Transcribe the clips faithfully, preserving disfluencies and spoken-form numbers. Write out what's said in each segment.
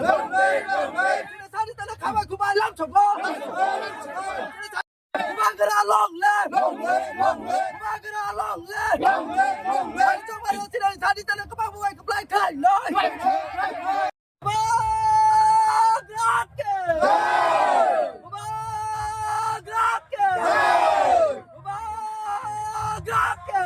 Chini sani tana khama khuma lam chobo. Bubagra long live! Bubagra long live! Chini sani tana khama khuma khuplai khai lai. Bubagra ke! Bubagra ke! Bubagra ke!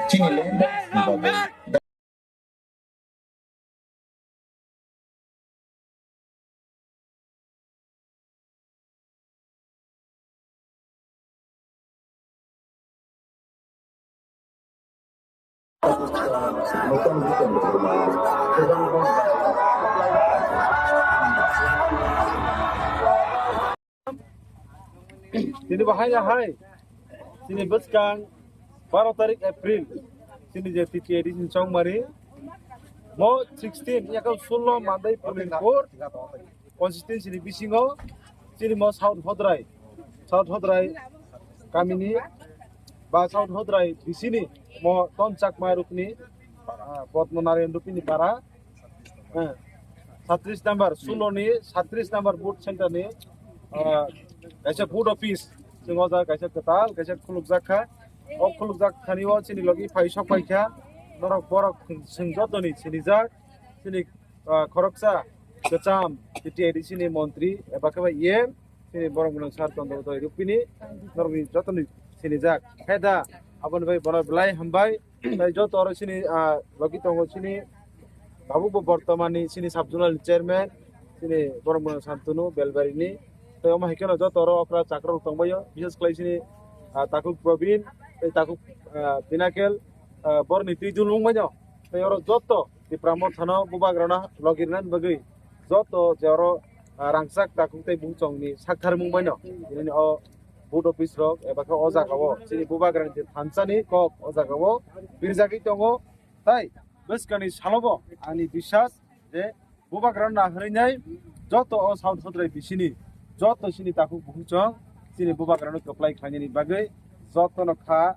Chini le Tini bahai ya hai. Tini bwskang baro tarik April. Tini je T T A D C ni chongmari. Mo sixteen, yakal sullo mandai Purninpur constituency ni bisingo. Tini mo South Hodrai. South Hodrai kamini ba South Hodrai bisini mo Ton Chakma rukni, ah, Potmo Narayan rupini para. Eh, satris number, sullo ni satris number booth center ni, ah, kaisa booth office. Chwng o jaga kaisa kwtal, kaisa khulukjak kha. O khulukjak khani o chini logi phai sok phai kha. Norok borok chwng jotoni sinijak. Chini, ah, khoroksa kwcham T T A D C ni montri eba khe ba E M, chini borok mwnang sar Chandra Uday rupini. Norokni jotoni sinijak. Khe da, aboni bai bono belai hambai. Tai joto oro chini, ah, logi tongo chini tabuk bo bortomani chini sub zonal ni chairman, chini borok mwnang Santunu Belbari ni. Tai omo hai kheno joto oro okra chakra rok tongbaio, bishes khlai chini, ah, Takhuk Probin, tai Takhuk, ah, Pinakel, ah, borni twi dulung baino. Tai oro joto Tipra Motha no bubagra no logi rwnani bagwi joto je oro, ah, rangchak takhuk tei bumchong ni sakthar mung baino. Tini o booth office rok eba khe o jaga o chini bubagra ni je thansa ni kok o jaga o birjagwi tongo. Tai bwskang ni salo bo ani biswas je bubagra no nahwrwi nai joto o South Hodrai bisini joto chini takhuk bukhuk chong chini bubagra no kwplai khlainani bagwi joto no kha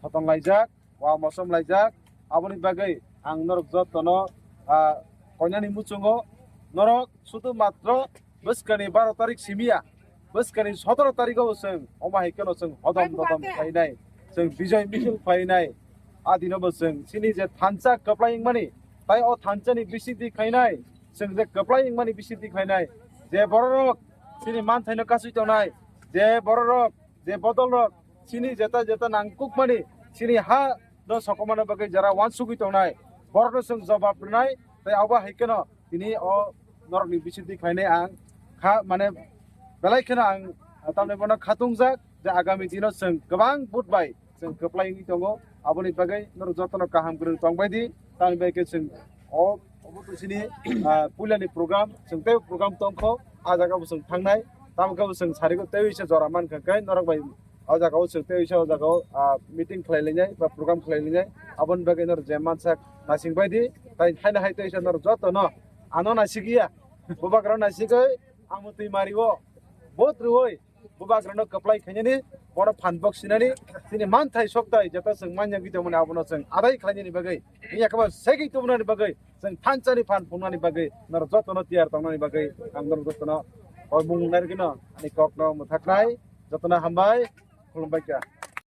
soton laijak. Wa mosom laijak. Aboni bagwi ang norok jotono, ah, koinani muchungo norok sudu matro bwskani baro tarik simiya, bwskani sotoro tarigo bo chwng omo hai kheno chwng hodom dodom khlainai, chwng bijoy misil khlainai. A dino bo chwng chini je thansa kwplai wngmani, tai o thansani bisingtwi khlainai, chwng je kwplai wngmani bisingtwi khlainai, je bororok chini manthaino kasui tongnai, je bororok je bodol rok chini jeta jeta nangkukmani chini ha no sokomani bagwi jara wansugwi tongnai borokno chwng jobab rwnai. Tai abo hai kheno tini o norokni bisingtwi khlainai ang kha mane belai kheno ang tamni bono khatungjak je agami dino chwng kwbang vote bai chwng kwplai wngwi tongo. Aboni bagwi norok jotono kaham kwrwng tongbai di tamni bai khe chwng o obo to chini, ah, puilani program chwng tei program tongkho. A jaga bo chwng thangnai. Tamo khe bo chwng sarigo tei se jora mankha khe norok bai o jaga o chwng tei se o jaga o, ah, meeting khlai lainai ba program khlai lainai. Aboni bagwi norok je mansak naising bai di. Tai haino hai tei se norok joto no ano naisik ya. Bubagra naisik oi amo twi mari o vote rwoi bubagra no kwplai khainani bono phan bok sinani chini manthai soktai jeta chwng manya gwi tongmani abono chwng adai khlainani bagwi. Yakaba segwi tubunani bagwi chwng thansani phan phungnani bagwi norok jotono tiyar tongnani bagwi ang norok jotono o mung narikino ani kokno mwthaknai. Jotono hambai, khulumbai kha.